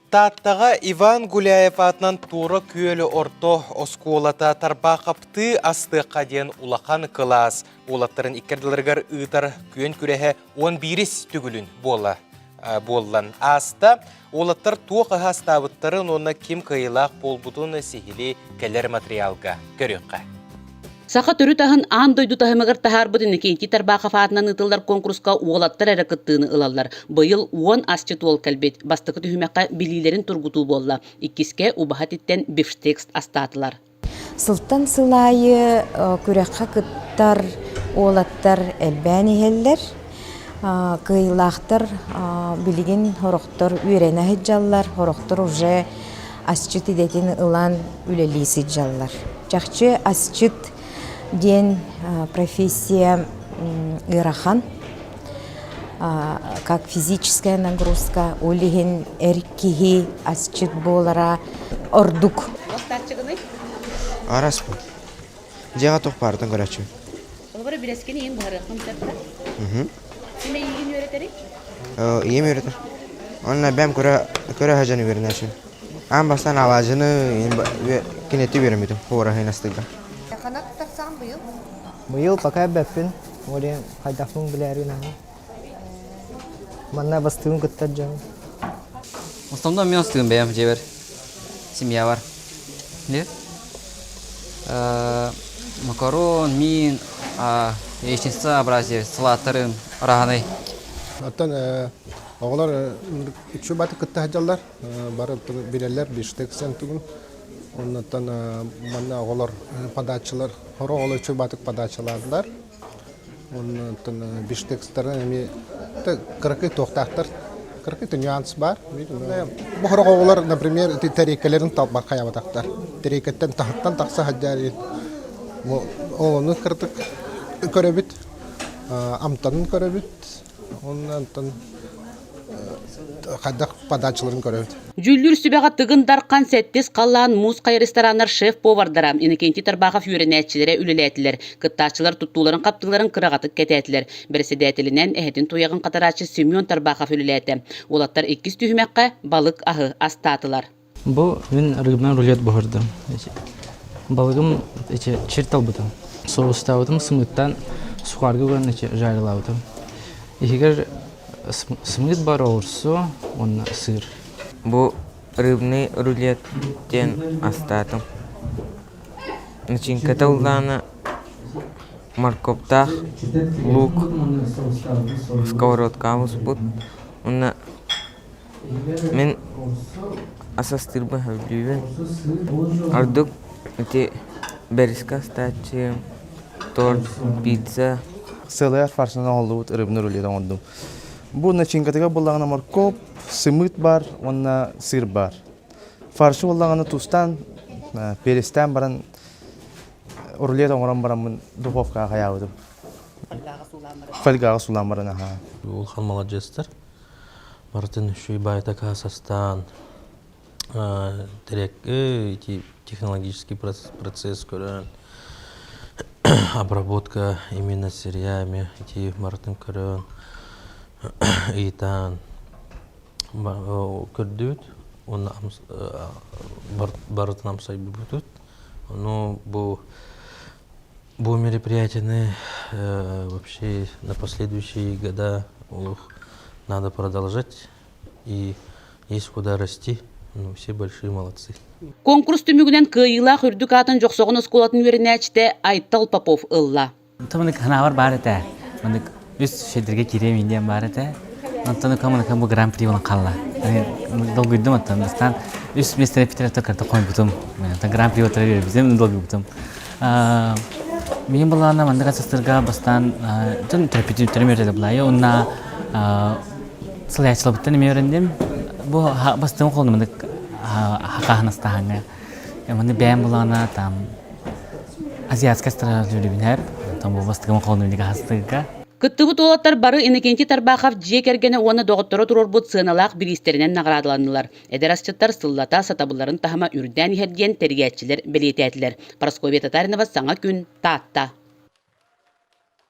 Тааттаҕа Иван Гуляев аатынан Туора Күөл орто оскуолата Тарбаахаптыы астыахха диэн улахан кылаас уолаттарын икки ардыларыгар ыытар күөн күрэһэ 11-ис төгүлүн буола буоллан ааста. Уолаттар туох аһы астаабыттарын уонна ким кыайыылаах буолбутун сиһилии кэлэр материалга көрүөххэ. Саха төрүт аһын аан дойду таһымыгар таһаарбыт Иннокентий Тарбахов аатынан ыытыллар куонкуруска уолаттар эрэ кыттыыны ылаллар. Быйыл 10 асчыт уол кэлбит. Бастакы түһүмэххэ билиилэрин тургутуу буолла. Иккискэ убаһа этиттэн бифштекс астаатылар. Сылтан сыл аайы күрэххэ кыттар уолаттар элбээн иһэллэр. Кыайыылаахтар билигин сорохтор үөрэнэ сылдьаллар, сорохтор уже асчыт идэтин ылан үлэлии сылдьаллар. Чахчы асчыт диэн профессия ыарахан, как физическая нагрузка, ол иһин эр киһи асчыт буолара ордук. Бастааччыгыный? Араспын. Дьиэҕэ туох баарытын көрөөччүбүн. Олобор билэскин ийэм буһарыаххын сөп да? Ким эйигин үөрэтэрий? Ийэм үөрэтэр. Онно бэйэм көрө көрө сылдьан үөрэнээччибин. Аан бастаан алаадьыны киниттэн үөрэммитим хуораһын астыырга. Ханна туттарсаҕын быйыл? Быйыл пока эбэппин. Ол иһин хайдахпын билээри гынабын. Манна бастыыбын кыттар дьон. Основном мен астыым бэйэм дьиэбэр. Семья бар. Нет? Макарон, мин, яичница образие, салаттарын, араһанай. Оттон оҕолор үксү баты кытта сылдьаллар. Бары билэллэр биштексэн тугун. Оннуттан манна оҕолор подачалар, сорох оҕолор үчүгэй баатык подачалаатылар. Оннуттан биштекстары эмиэ кыракый туохтаахтар, кыракый нюанс баар. Бу сорох оҕолор, например, ити тэриэккэлэрин талбат хайаабатахтар. Тэриэккэттэн таһыттан тахса сылдьар ол ону кыратык көрөбүт, амтанын көрөбүт. Оннуттан хайдах подачаларын көрөбүт. Дьүүллүүр сүбэҕэ Тыгын Дархан, Сэттис Халлаан, Муус Хайа рестораннар шеф-повардара Иннокентий Тарбахов үөрэнээччилэрэ үлэлээтилэр. Кыттааччылар туттууларын-хаптыыларын кыраҕатык кэтээтилэр. Бэрэссэдээтэлинэн эһэтин туйаҕын хатарааччы Семен Тарбахов үлэлээтэ. Уолаттар иккис түһүмэххэ балык аһы астаатылар. Бу мин рыбный рулет буһардым. Балыгым эти чир талбытым. Соустаабытым сымыыттан сухарга уган эти жарилаабытым. Иһигэр сымыыт бар оҕурсу уонна сыр. Бу рыбный рулет диэн астаатым. Начинката улаана морковтаах лук сковородкаҕа буспут уонна Мин ас астыырбын сөбүлүүбүн. Ордук ити бэриска астааччы, торт, пицца. Сыалыйар фаршынан оҥоһуллубут рыбный рулет оҥордум. Бу начинкатыгар буоллаҕына моркуоп, сымыыт баар уонна сыр баар. Фаршы буоллаҕына тустаан, перестээн баран рулет оҥорон бараммын духовкаҕа хайаабытым. Фольгаҕа суулаан баран аһаа. Улахан маладьыастар. Барытын үчүгэй баайытык астаан ити технологический процесс көрөн обработка именно сырья эмиэ ити барытын көрөн ыйытаан көрдүбүт уонна барытын амсайбыппыт. Ну бу бу мероприятияны вообще на последующие года надо продолжать и есть куда расти. Ну, все большие молодцы. Конкурс түмүгүнэн кыайыылаах үрдүк аатын Дьохсоҕон оскуолатын үөрэнээччитэ Айтал Попов ылла. Онтон ханаабар баар этэ. Маннык үс шедерге киириэм диэн баар этэ. Онтон коммуникам бу гран-при болан хаалла. Долгуйдум оттон бастаан үс миэстэни бүтэрэ карта хойбутум. Онтон гран-при отара биэрбитим, долгуйбутум. Мин былаана маннык асастырга бастаан дьон төрөппүтүттэрим үөрэтэ былайы уонна салайааччыларбыттан эмиэ үөрэнним. Бу бастыҥ холну маннык хахаһынастаһаҥҥа. Манны бэйэм былаана там азиатскай страна үлүбүнэр, там бу бастыгым холну хастыга. Кыттыбыт уолаттар бары Иннокентий Тарбахов дьиэ кэргэнэ уонна доҕотторо туруорбут сыаналаах бириистэринэн наҕараадаланнылар. Эдэр асчыттар сыллата сатабылларын таһыма үрдээн иһэр диэн тэрийээччилэр бэлиэтээтилэр. Парасковья Татаринова Саҥа күн, Таатта.